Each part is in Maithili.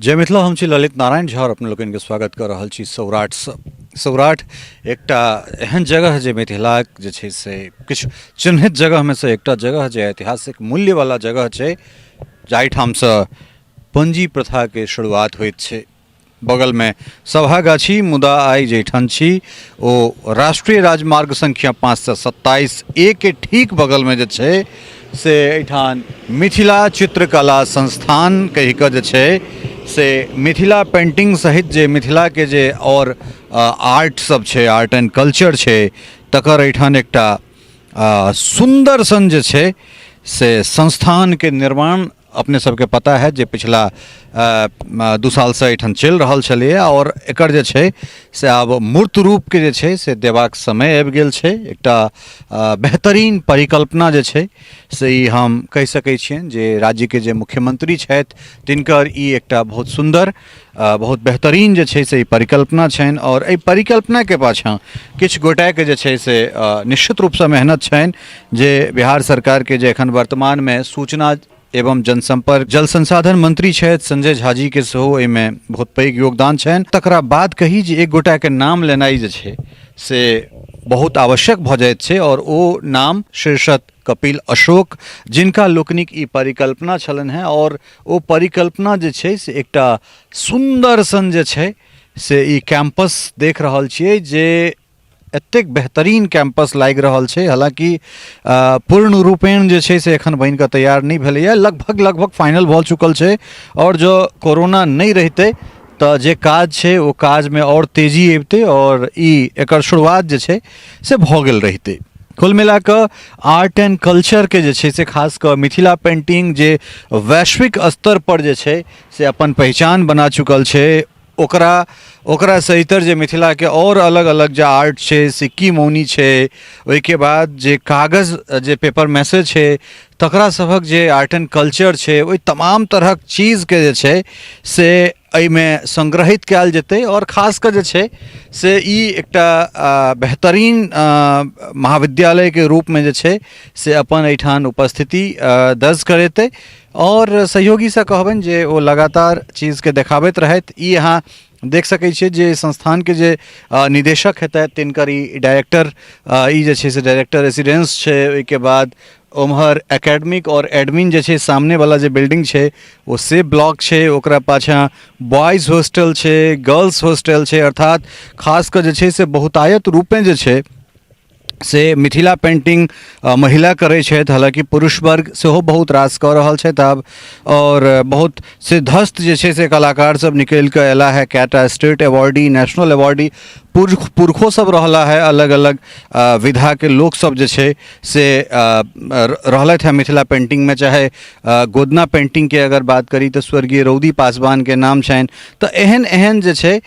जय मिथिला। हम छी ललित नारायण झा और अपने लोकनिके स्वागत कऽ रहल छी सौराठसँ। सौराठ एकटा एहन जगह जे मिथिलाक जे छै से किछु चिन्हित जगहमे से एकटा जगह जे ऐतिहासिक मूल्यवला जगह छै, जाहिठामसँ पंजी प्रथाके शुरुआत होइत छै। बगलमे सभागाछी, मुदा आइ जाहिठाम छी ओ राष्ट्रीय राजमार्ग संख्या 527 ए के ठीक बगलमे जे छै से एहिठाम मिथिला चित्रकला संस्थान कहि कऽ जे छै से मिथिला पेंटिंग सहित जे मिथिलाके जे आओर आर्ट सब छै, आर्ट एंड कल्चर छै, तकर एहिठाम एकटा सुन्दर सन जे छै से संस्थानके निर्माण अपने सबके पता है जे पिछला 2 सालसँ एहिठाम चलि रहल छलैए आओर एकर जे छै से आब मूर्त रूपके जे छै से देबाक समय आबि गेल छै। एकटा बेहतरीन परिकल्पना जे छै से ई हम कहि सकै छियनि जे राज्यके जे मुख्यमंत्री छथि तिनकर ई एकटा बहुत सुन्दर बहुत बेहतरीन जे छै से ई परिकल्पना छनि आओर एहि परिकल्पनाके पाछाँ किछु गोटाके जे छै से निश्चित रूपसँ मेहनत छनि जे बिहार सरकारके जे एखन वर्तमानमे सूचना एवं जनसंपर्क जल संसाधन मंत्री छथि संजय झा जी के सेहो एहिमे बहुत पैघ योगदान छनि। तकरा बाद कही जे एक गोटाके नाम लेनाइ जे छै से बहुत आवश्यक भऽ जाइत छै आओर ओ नाम शीर्षक कपिल अशोक, जिनका लोकनिक ई परिकल्पना छलनि हेँ आओर ओ परिकल्पना जे छै से एकटा सुन्दर सन जे छै से ई कैंपस देख रहल छियै जे एतेक बेहतरीन कैंपस लागि रहल छै। हालाँकि पूर्ण रूपेण जे छै से एखन बनि कऽ तैयार नहि भेलैए, लगभग लगभग फाइनल भऽ चुकल छै आओर जँ कोरोना नहि रहितै तऽ जे काज छै ओ काजमे आओर तेजी अबितै आओर ई एकर शुरुआत जे छै से भऽ गेल रहितै। कुल मिला कऽ आर्ट एंड कल्चरके जे छै से खास कऽ मिथिला पेन्टिंग जे वैश्विक स्तर पर जे छै से अपन पहिचान बना चुकल छै, ओकरा ओकरासँ इतर जे मिथिलाके आओर अलग अलग जे आर्ट छै, सिक्की मौनी छै, ओहिके बाद जे कागज जे पेपर मैसे छै, तकरा सभक जे आर्ट एंड कल्चर छै, ओहि तमाम तरहक चीजके जे छै से एहिमे संग्रहित कयल जेतै आओर खास कऽ जे छै से ई एकटा बेहतरीन महाविद्यालयके रूपमे जे छै से अपन एहिठाम उपस्थिति दर्ज करेतै। आओर सहयोगीसँ कहबनि जे ओ लगातार चीजके देखाबैत रहथि। ई अहाँ देख सकै छियै जे संस्थानके जे निदेशक हेतथि तिनकर ई डायरेक्टर, ई जे छै से डायरेक्टर रेसिडेंस छै। ओहिके बाद ओम्हर एकेडमिक आओर एडमिन जे छै सामनेवला जे बिल्डिंग छै ओ से ब्लॉक छै, ओकरा पाछाँ बॉयज हॉस्टल छै, गर्ल्स हॉस्टल छै, अर्थात खास कऽ जे छै से बहुतायत रूपेँ जे छै से मिथिला पेन्टिंग महिला करै छथि। हालाँकि पुरुष वर्ग सेहो बहुत रास कऽ रहल छथि आब आओर बहुत सिद्धस्त जे छै से कलाकार सब निकलि कऽ अयला हे, कएटा स्टेट अवार्डी, नेशनल अवार्डी पुरखो सब रहला हे, अलग अलग विधाके लोकसब जे छै से रहलथि हेँ मिथिला पेन्टिंगमे। चाहे गोदना पेन्टिंगके अगर बात करी तऽ स्वर्गीय रौदी पासवानके नाम छनि। तऽ एहन एहन जे छै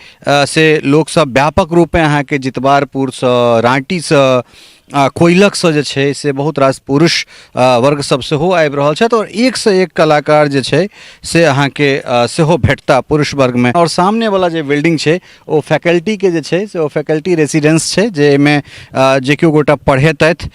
से लोकसब व्यापक रूपे अहाँके जितवारपुरसँ, राँटीसँ, कोइलखसँ जे छै से बहुत रास पुरुष वर्ग सब सेहो आबि रहल छथि आओर एकसँ एक कलाकार जे छै से अहाँके सेहो भेटता पुरुष वर्गमे। आओर सामनेवला जे बिल्डिंग छै ओ फैकल्टीके जे छै से ओ फैकल्टी रेसिडेंस छै, जे एहिमे जे केओ गोटा पढ़ेतथि,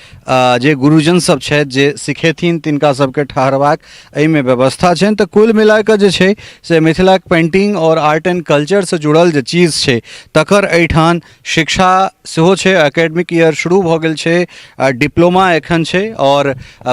जे गुरुजन सब छथि जे सिखेथिन, तिनका सबके ठहरबाक एहिमे व्यवस्था छनि। तऽ कुल मिलाकऽ जे छै से मिथिलाक पेन्टिंग आओर आर्ट एंड कल्चरसँ जुड़ल जे चीज छै तकर एहिठाम शिक्षा सेहो छै। एकेडमिक ईयर शुरू भऽ गेल छै, डिप्लोमा एखन छै आओर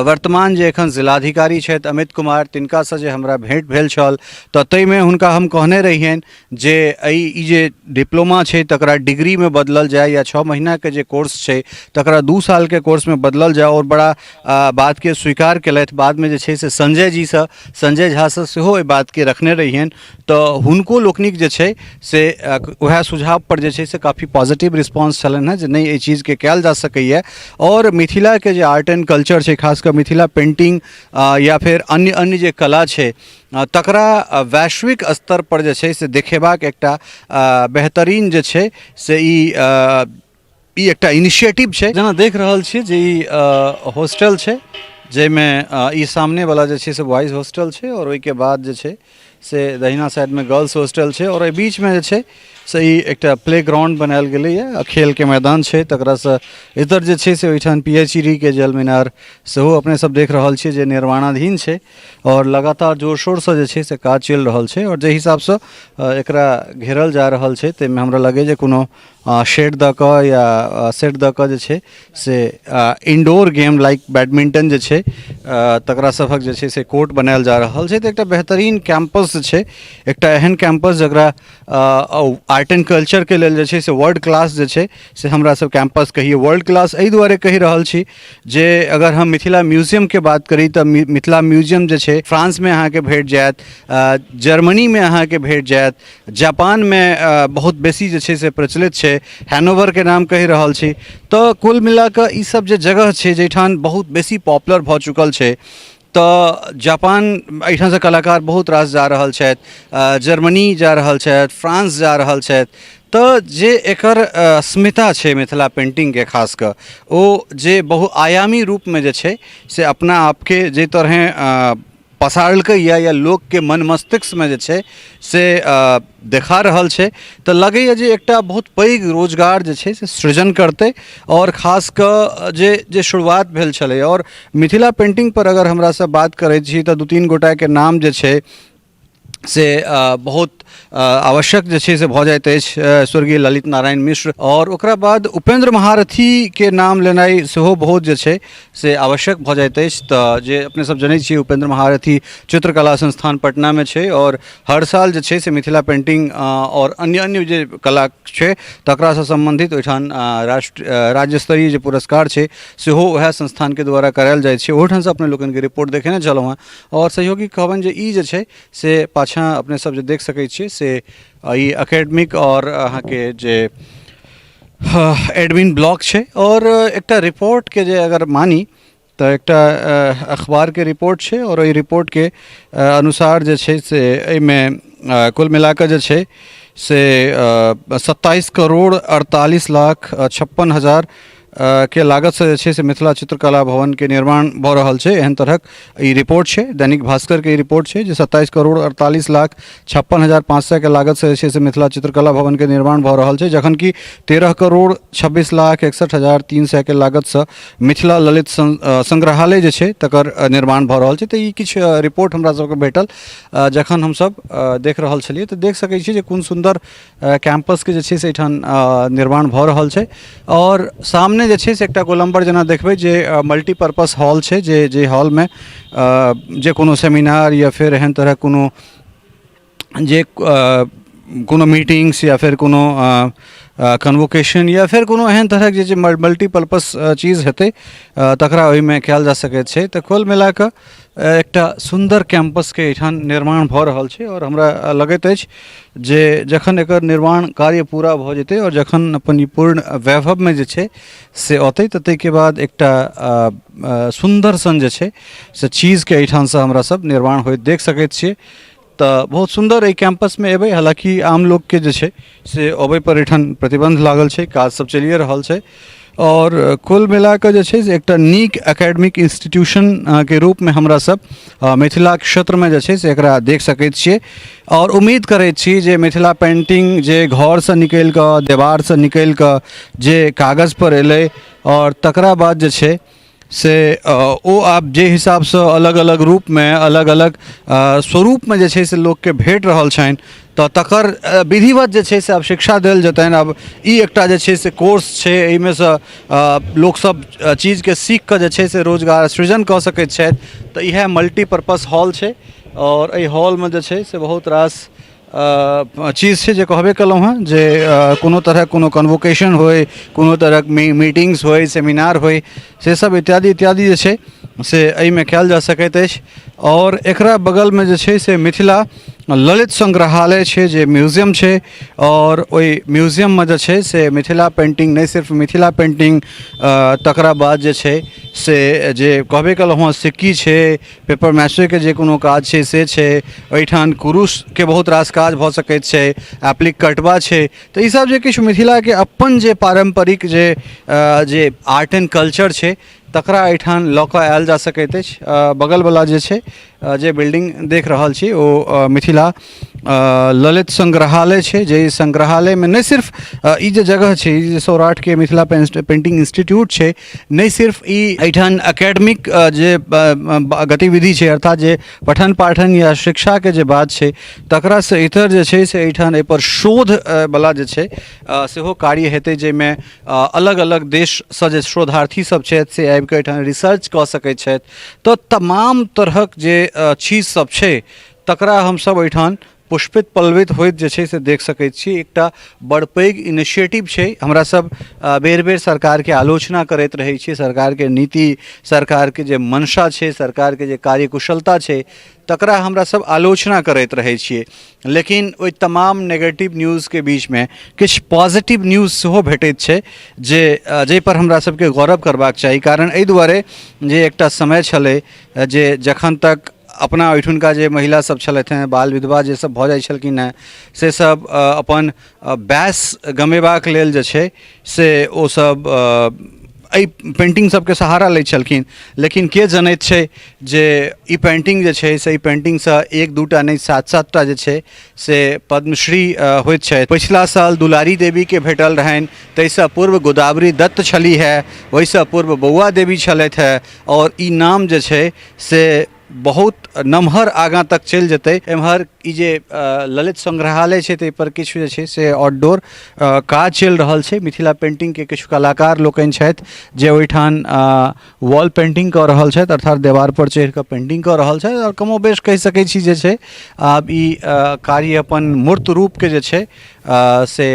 वर्तमान जे एखन जिलाधिकारी छथि अमित कुमार, तिनकासँ जे हमरा भेँट भेल छल तऽ ताहिमे हुनका हम कहने रहियनि जे एहि ई जे डिप्लोमा छै तकरा डिग्रीमे बदलल जाय या 6 महीनाके जे कोर्स छै तकरा 2 सालके कोर्समे बदलल जाय, आओर बड़ा बातके स्वीकार केलथि। बादमे जे छै से संजय जीसँ, संजय झासँ सेहो एहि बातके रखने रहियनि तऽ हुनको लोकनिक जे छै से वएह सुझावपर जे छै से काफी पॉजिटिव रिस्पॉन्स छलनि हेँ जे नहि, एहि चीजके कयल जा सकैए आओर मिथिलाके जे आर्ट एंड कल्चर छै, खास कऽ मिथिला पेन्टिंग या फेर अन्य अन्य जे कला छै तकरा वैश्विक स्तर पर जे छै से देखेबाक एकटा बेहतरीन जे छै से ई ई एकटा इनिशिएटिव छै। जेना देख रहल छी जे ई हॉस्टल छै जाहिमे ई सामनेवला जे छै से बॉयज हॉस्टल छै आओर ओहिके बाद जे छै से दहिना साइडमे गर्ल्स हॉस्टल छै आओर एहि बीचमे जे छै से ई एकटा प्ले ग्राउंड बनायल गेलैए आ खेलके मैदान छै। तकरासँ इतर जे छै से ओहिठाम पी एच ई डी के जल मीनार सेहो अपने सब देख रहल छियै जे निर्माणाधीन छै आओर लगातार जोर शोरसँ जे छै से काज चलि रहल छै। आओर जाहि हिसाबसँ एकरा घेरल जा रहल छै ताहिमे हमरा लगैए जे कोनो शेड दऽ कऽ या सेट दऽ कऽ जे छै से इनडोर गेम लाइक बैडमिंटन जे छै तकरा सभक जे छै से कोर्ट बनायल जा रहल छै। तऽ एकटा बेहतरीन कैम्पस जे छै, एकटा एहन कैम्पस जकरा आर्ट एंड कल्चरके लेल जे छै से वर्ल्ड क्लास जे छै से हमरा सब कैम्पस कहिए। वर्ल्ड क्लास एहि दुआरे कहि रहल छी जे अगर हम मिथिला म्यूजियमके बात करी तऽ मिथिला म्यूजियम जे छै फ्रांसमे अहाँके भेट जायत, जर्मनीमे अहाँके भेट जायत, जापानमे बहुत बेसी जे छै से प्रचलित छै, हैनोवरके नाम कहि रहल छी। तऽ कुल मिलाकऽ ईसब जे जगह छै जाहिठाम बहुत बेसी पॉपुलर भऽ चुकल छै, तऽ जापान एहिठामसँ कलाकार बहुत रास जा रहल छथि, जर्मनी जा रहल छथि, फ्रांस जा रहल छथि। तऽ जे एकर अस्मिता छै मिथिला पेन्टिंगके खास कऽ ओ जे बहुआयामी रूपमे जे छै से अपना आपके जाहि तरहेँ पसारलकै या लोकके मन मस्तिष्कमे जे छै से देखा रहल छै, तऽ लगैए जे एकटा बहुत पैघ रोजगार जे छै से सृजन करतै। आओर खास कऽ जे जे शुरुआत भेल छलै आओर मिथिला पेन्टिंगपर अगर हमरासँ बात करै छी तऽ 2-3 गोटाके नाम जे छै से बहुत आवश्यक जे छै से भऽ जाइत अछि, स्वर्गीय ललित नारायण मिश्र आओर ओकरा बाद उपेन्द्र महारथीके नाम लेनाइ सेहो बहुत जे छै से आवश्यक भऽ जाइत अछि। तऽ जे अपने सब जनै छियै, उपेन्द्र महारथी चित्रकला संस्थान पटनामे छै आओर हर साल जे छै से मिथिला पेन्टिंग आओर अन्य अन्य जे कला छै तकरासँ सम्बन्धित ओहिठाम राष्ट्र राज्य स्तरीय जे पुरस्कार छै सेहो वएह संस्थानके द्वारा करायल जाइ छै। ओहोठामसँ अपने लोकनिके रिपोर्ट देखेने छलहुँ हेँ आओर सहयोगी कहबनि जे ई जे छै से पाछाँ अपने सब जे देख सकै छियै से ई एकेडमिक आओर अहाँके जे एडमिन ब्लॉक छै। आओर एकटा रिपोर्टके जे अगर मानी तऽ एकटा अखबारके रिपोर्ट छै आओर ओहि रिपोर्टके अनुसार जे छै से एहिमे कुल मिलाकऽ जे छै से 27 करोड़ 48 लाख 56 हजार के लागतसँ जे छै से मिथिला चित्रकला भवनके निर्माण भऽ रहल छै। एहन तरहक ई रिपोर्ट छै, दैनिक भास्करके ई रिपोर्ट छै जे 27 करोड़ 48 लाख 56 हजार 500 के लागतसँ जे छै से मिथिला चित्रकला भवनके निर्माण भऽ रहल छै, जखन कि 13 करोड़ 26 लाख 61 हजार 300 के लागतसँ मिथिला ललित संग्रहालय जे छै तकर निर्माण भऽ रहल छै। तऽ ई किछु रिपोर्ट हमरा सबके भेटल जखन हमसब देख रहल छलियै। तऽ देख सकै छी जे कोन सुन्दर कैम्पसके जे छै से एहिठाम निर्माण भऽ रहल छै। आओर सामने जे छै से एकटा गोलम्बर जेना देखबै जे मल्टीपर्पस हॉल छै, जे हॉलमे जे कोनो सेमिनार या फेर एहन तरहक कोनो जे कोनो मीटिंग्स या फेर कोनो कन्वोकेशन या फेर कोनो एहन तरहक जे मल्टीपर्पस चीज हेतै तकरा ओहिमे कयल जा सकैत छै। तऽ कुल मिलाकऽ एकटा सुन्दर कैम्पसके एहिठाम निर्माण भऽ रहल छै आओर हमरा लगैत अछि जे जखन एकर निर्माण कार्य पूरा भऽ जेतै आओर जखन अपन ई पूर्ण वैभवमे जे छै से औतै तऽ ताहिके बाद एकटा सुन्दर सन जे छै से चीजके एहिठामसँ हमरा सब निर्माण होइत देख सकैत छियै। तऽ बहुत सुन्दर एहि कैम्पसमे एबै, हालाँकि आम लोकके जे छै से अबैपर एहिठाम प्रतिबन्ध लागल छै, काज सब चलिए रहल छै। आओर कुल मिलाकऽ जे छै से एकटा नीक एकेडमिक इंस्टीट्यूशन के रूपमे हमरा सब मिथिला क्षेत्रमे जे छै से एकरा देख सकैत छियै। आओर उम्मीद करैत छी जे मिथिला पेन्टिंग जे घरसँ निकलि कऽ देवारसँ निकलि कऽ जे कागजपर एलै आओर तकरा बाद जे छै से ओ आब जे हिसाबसँ अलग अलग रूपमे अलग अलग स्वरूपमे जे छै से लोकके भेट रहल छनि तऽ तकर विधिवत जे छै से आब शिक्षा देल जेतनि। आब ई एकटा जे छै से कोर्स छै, एहिमे सँ लोकसब चीजके सीख कऽ जे छै से रोजगार सृजन कऽ सकैत छथि। तऽ इएह मल्टीपर्पस हॉल छै आओर एहि हॉलमे जे छै से बहुत रास चीज छै जे कहबे केलहुँ हँ जे कोनो तरहक कोनो कन्वोकेशन होइ, कोनो तरहक मीटिंग्स होइ, सेमिनार होइ, से सब इत्यादि इत्यादि जे छै से एहिमे कयल जा सकैत अछि। आओर एकरा बगलमे जे छै से मिथिला ललित संग्रहालय छै जे म्यूजियम छै आओर ओहि म्यूजियममे जे छै से मिथिला पेन्टिंग, नहि सिर्फ मिथिला पेन्टिंग, तकरा बाद जे छै से जे कहबे केलहुँ हँ सिक्की छै, पेपर मैशेके जे कोनो काज छै से छै, एहिठाम कुरुशके बहुत रास काज भऽ सकैत छै, एप्लिक कटबा छै। तऽ ईसब जे किछु मिथिलाके अपन जे पारम्परिक जे जे आर्ट एंड कल्चर छै तकरा एहिठाम लऽ कऽ आयल जा सकैत अछि। बगलवला जे छै जे बिल्डिंग देख रहल छी ओ मिथिला ललित संग्रहालय छै, जे संग्रहालयमे नहि सिर्फ ई जे जगह छै, ई जे सौराठके मिथिला पेंटिंग इंस्टीट्यूट छै, नहि सिर्फ ई एहिठाम एकेडमिक जे गतिविधि छै, अर्थात जे पठन पाठन या शिक्षाके जे बात छै, तकरासँ इतर जे छै से एहिठाम एहिपर शोध बला जे छै सेहो कार्य हेतै, जाहिमे अलग अलग देशसँ जे शोधार्थी सब छथि से आबिकऽ एहिठाम रिसर्च कऽ सकै छथि। तऽ तमाम तरहक जे चीज सब छै तकरा हमसब एहिठाम पुष्पित पल्लवित होइत जे छै से देख सकै छी। एकटा बड़ पैघ इनिशिएटिव छै। हमरा सब बेर बेर सरकारके आलोचना करैत रहै छी, सरकारके नीति, सरकारके जे मंशा छै, सरकारके जे कार्यकुशलता छै, तकरा हमरा सब आलोचना करैत रहै छियै, लेकिन ओहि तमाम नेगेटिव न्यूजके बीचमे किछु पॉजिटिव न्यूज सेहो भेटैत छै जे जाहिपर हमरा सबके गौरव करबाक चाही। कारण एहि दुआरे जे एकटा समय छलै जे जखन तक अपना ओहिठुनका जे महिला सब छलथि हेँ, बाल विधवा जे सब भऽ जाइ छलखिन हेँ, से सब अपन बैस गमेबाक लेल जे छै से ओ सब एहि पेन्टिंग सबके सहारा लै छलखिन। लेकिन के जनैत छै जे ई पेन्टिंग जे छै से ई पेन्टिंगसँ एक दू टा नहि, सात सात टा जे छै से पद्मश्री होइत छथि। पछिला साल दुलारी देवीके भेटल रहनि, ताहिसँ पूर्व गोदावरी दत्त छलीह हेँ, ओहिसँ पूर्व बौआ देवी छलथि हेँ, आओर ई नाम जे छै से बहुत नमहर आगाँ तक चलि जेतै। एम्हर ई जे ललित संग्रहालय छै ताहिपर किछु जे छै से आउटडोर काज चलि रहल छै। मिथिला पेन्टिंगके किछु कलाकार लोकनि छथि जे ओहिठाम वॉल पेन्टिंग कऽ रहल छथि, अर्थात देवारपर चढ़ि कऽ पेन्टिंग कऽ रहल छथि। आओर कमोबेश कहि सकै छी जे छै आब ई कार्य अपन मूर्त रूपके जे छै से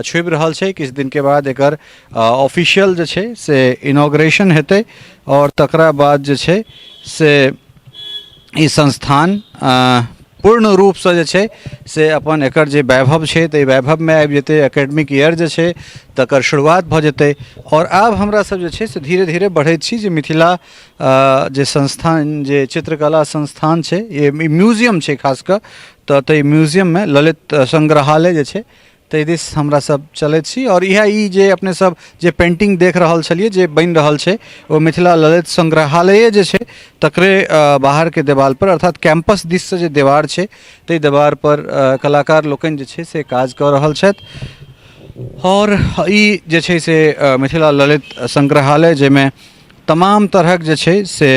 छुबि रहल छै। किछु दिनके बाद एकर ऑफिशियल जे छै से इनॉग्रेशन हेतै आओर तकरा बाद जे छै से ई संस्थान पूर्ण रूपसँ जे छै से अपन एकर जे वैभव छै ताहि वैभवमे आबि जेतै। एकेडमिक ईयर जे छै तकर शुरुआत भऽ जेतै। आओर आब हमरा सब जे छै से धीरे धीरे बढ़ैत छी जे मिथिला जे संस्थान, जे चित्रकला संस्थान छै, ई म्यूजियम छै खास कऽ, तऽ ताहि म्यूजियममे ललित संग्रहालय जे छै ताहि दिस हमरा सब चलैत छी। आओर इएह ई जे अपने सब जे पेन्टिंग देख रहल छलियै जे बनि रहल छै ओ मिथिला ललित संग्रहालये जे छै तकरे बाहरके देवालपर, अर्थात कैम्पस दिससँ जे देवार छै ताहि देवारपर कलाकार लोकनि जे छै से काज कऽ रहल छथि। आओर ई जे छै से मिथिला ललित संग्रहालय, जाहिमे तमाम तरहक जे छै से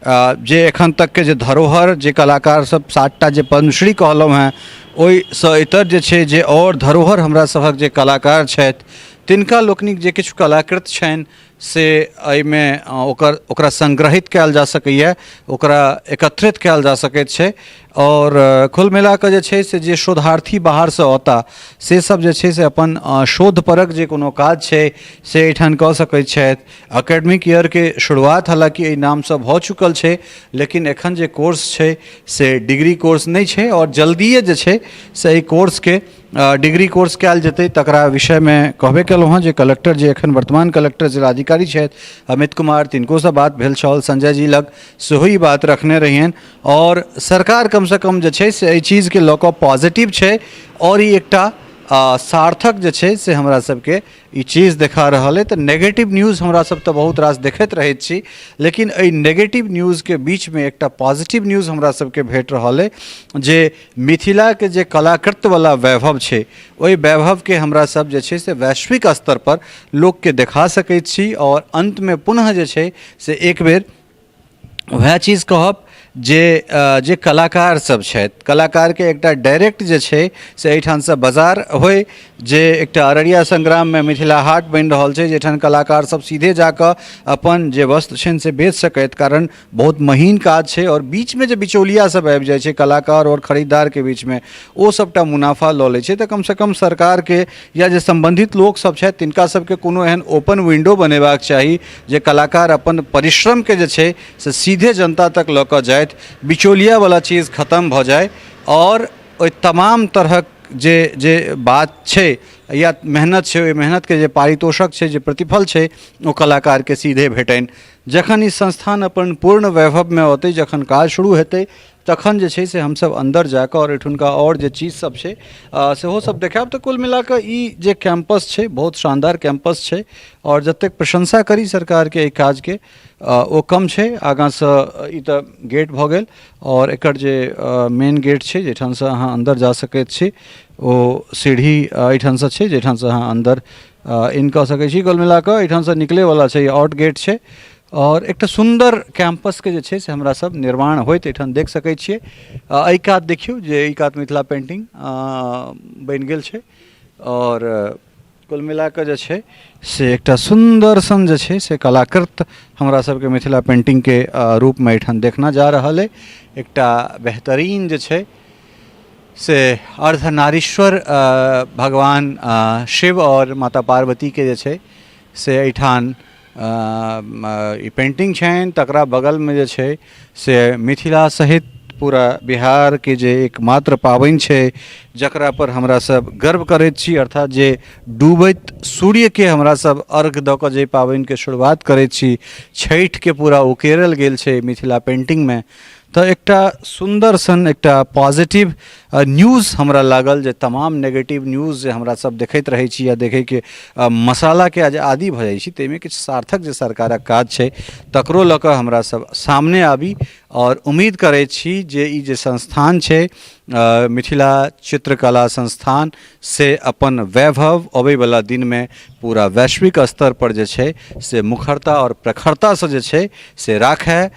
जे एखन तकके जे धरोहर, जे कलाकार सब 7टा जे पद्मश्री कहलहुँ हेँ, ओहिसँ इतर जे छै जे आओर धरोहर हमरा सभक जे कलाकार छथि तिनका लोकनिक जे किछु कलाकृत छनि से एहिमे ओकर ओकरा संग्रहित कयल जा सकैए, ओकरा एकत्रित कयल जा सकैत छै। आओर कुल मिलाकऽ जे छै से जे शोधार्थी बाहरसँ औता से सब जे छै से अपन शोधपरक जे कोनो काज छै से एहिठाम कऽ सकैत छथि। एकेडमिक ईयरके शुरुआत हालाँकि एहि नामसँ भऽ चुकल छै, लेकिन एखन जे कोर्स छै से डिग्री कोर्स नहि छै, आओर जल्दिए जे छै से एहि कोर्सके डिग्री कोर्स कयल जेतै। तकरा विषयमे कहबे केलहुँ हँ जे कलेक्टर, जे एखन वर्तमान कलेक्टर जिलाधिकारी छथि अमित कुमार, तिनकोसँ बात भेल छल, संजय जी लग सेहो ई बात रखने रहियनि। आओर सरकार कमसँ कम जे छै से एहि चीजके लऽ कऽ पॉजिटिव छै, आओर ई एकटा सार्थक जे छै से हमरा सबके ई चीज देखा रहल अइ। तऽ नेगेटिव न्यूज हमरा सब तऽ बहुत रास देखैत रहैत छी, लेकिन एहि नेगेटिव न्यूजके बीचमे एकटा पॉजिटिव न्यूज हमरा सबके भेट रहल अइ जे मिथिलाके जे कलाकृतवला वैभव छै ओहि वैभवके हमरा सब जे छै से वैश्विक स्तरपर लोकके देखा सकैत छी। आओर अन्तमे पुनः जे छै से एक बेर वएह चीज कहब जे जे कलाकार सब छथि, कलाकारके एकटा डायरेक्ट जे छै से एहिठामसँ बाजार होइ, जे एकटा अररिया संग्राममे मिथिला हाट बनि रहल छै जाहिठाम कलाकार सब सीधे जाकऽ अपन जे वस्त्र छनि से बेच सकथि, कारण बहुत महीन काज छै आओर बीचमे जे बिचौलिया सब आबि जाइ छै कलाकार आओर खरीदारके बीचमे ओ सबटा मुनाफा लऽ लै छै। तऽ कमसँ कम सरकारके या जे सम्बन्धित लोकसब छथि तिनका सबके कोनो एहन ओपन विंडो बनेबाक चाही जे कलाकार अपन परिश्रमके जे छै से सीधे जनता तक लऽ कऽ जाथि, बिचौलियावला चीज खतम भऽ जाइ आओर ओहि तमाम तरहक जे जे बात छै या मेहनत छै ओहि मेहनतके जे पारितोषक छै, जे प्रतिफल छै, ओ कलाकारके सीधे भेटनि। जखन ई संस्थान अपन पूर्ण वैभवमे औतै, जखन काज शुरू हेतै, तखन जे छै से हमसभ अन्दर जा कऽ आओर एहिठुनका आओर जे चीजसभ छै सेहो सब देखायब। तऽ कुल मिला कऽ ई जे कैम्पस छै बहुत शानदार कैम्पस छै आओर जतेक प्रशंसा करी सरकारके एहि काजके ओ कम छै। आगाँसँ ई तऽ गेट भऽ गेल आओर एकर जे मेन गेट छै जाहिठामसँ अहाँ अन्दर जा सकैत छी ओ सीढ़ी एहिठामसँ छै जाहिठामसँ अहाँ अन्दर इन कऽ सकै छी। कुल मिला कऽ एहिठामसँ निकलैवला छै, आउट गेट छै आओर एकटा सुन्दर कैम्पसके जे छै से हमरा सब निर्माण होइत एहिठाम देख सकै छियै। एहि कात देखियौ जे एहि कात मिथिला पेन्टिंग बनि गेल छै आओर कुल मिला कऽ जे छै से एकटा सुन्दर सन जे छै से कलाकृत हमरा सबके मिथिला पेन्टिंगके रूपमे एहिठाम देखना जा रहल अइ। एकटा बेहतरीन जे छै से अर्धनारीश्वर भगवान शिव आओर माता पार्वतीके जे छै से एहिठाम ई पेन्टिंग छनि। तकरा बगलमे जे छै से मिथिला सहित पूरा बिहारके जे एकमात्र पाबनि छै जकरा पर हमरा सब गर्व करैत छी, अर्थात जे डूबैत सूर्यके हमरा सब अर्घ दऽ कऽ जे पाबनिके शुरुआत करैत छी, छठिके पूरा उकेरल गेल छै मिथिला पेन्टिंगमे। तऽ एकटा सुन्दर सन एकटा पॉजिटिव न्यूज़ हमरा लागल जे तमाम नेगेटिव न्यूज़ जे हमरा सब देखैत रहै छी या देखैके मसालाके जे आदी भऽ जाइ छी, ताहिमे किछु सार्थक जे सरकारक काज छै तकरो लऽ कऽ हमरा सब सामने आबी आओर उम्मीद करै छी जे ई जे संस्थान छै मिथिला चित्रकला संस्थान से अपन वैभव अबैवला दिनमे पूरा वैश्विक स्तरपर जे छै से मुखरता आओर प्रखरतासँ जे छै से राखय।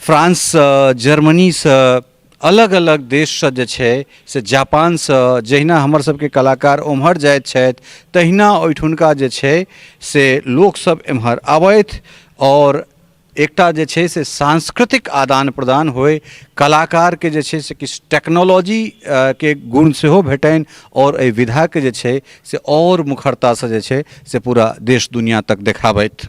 फ्रांससँ, जर्मनीसँ, अलग अलग देशसँ जे छै से जापानसँ जहिना हमर सबके कलाकार ओम्हर जाइत छथि तहिना ओहिठुनका जे छै से लोकसब एम्हर आबथि आओर एकटा जे छै से सांस्कृतिक आदान प्रदान होइ, कलाकारके जे छै से किछु टेक्नोलॉजी के गुण सेहो भेटनि आओर एहि विधाके जे छै से आओर मुखरतासँ जे छै से पूरा देश दुनिआ तक देखाबथि।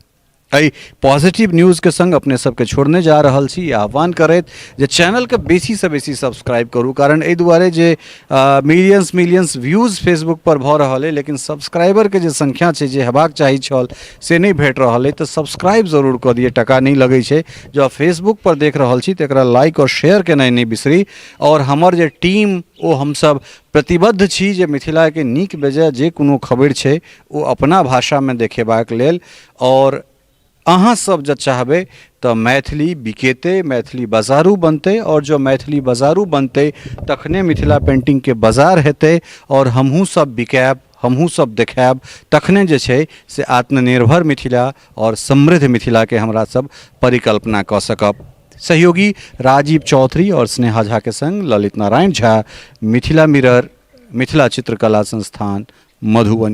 एहि पॉजिटिव न्यूज़के संग अपने सबके छोड़ने जा रहल छी, आह्वान करैत जे चैनलके बेसीसँ बेसी सब्सक्राइब करू, कारण एहि दुआरे जे मिलियंस मिलियंस व्यूज फेसबुक पर भऽ रहल अइ लेकिन सब्सक्राइबरके जे संख्या छै जे हेबाक चाही छल से नहि भेट रहल अइ, तऽ सब्सक्राइब जरूर कऽ दिअ, टका नहि लगै छै। जँ फेसबुक पर देख रहल छी तऽ एकरा लाइक आओर शेयर केनाइ नहि बिसरी। आओर हमर जे टीम ओ हमसब प्रतिबद्ध छी जे मिथिलाके नीक बेजाय जे कोनो खबरि छै ओ अपना भाषामे देखेबाक लेल, आओर अहाँ सब जँ चाहबै तऽ मैथिली बिकेतै, मैथिली बाजारू बनतै, आओर जँ मैथिली बाजारू बनतै तखने मिथिला पेन्टिंगके बाजार हेतै आओर हमहूँ सब बिकायब, हमहूँ सब देखायब, तखने जे छै से आत्मनिर्भर मिथिला आओर समृद्ध मिथिलाके हमरा सब परिकल्पना कऽ सकब। सहयोगी राजीव चौधरी आओर स्नेहा झा के संग ललित नारायण झा, मिथिला मिरर, मिथिला चित्रकला संस्थान, मधुबनी।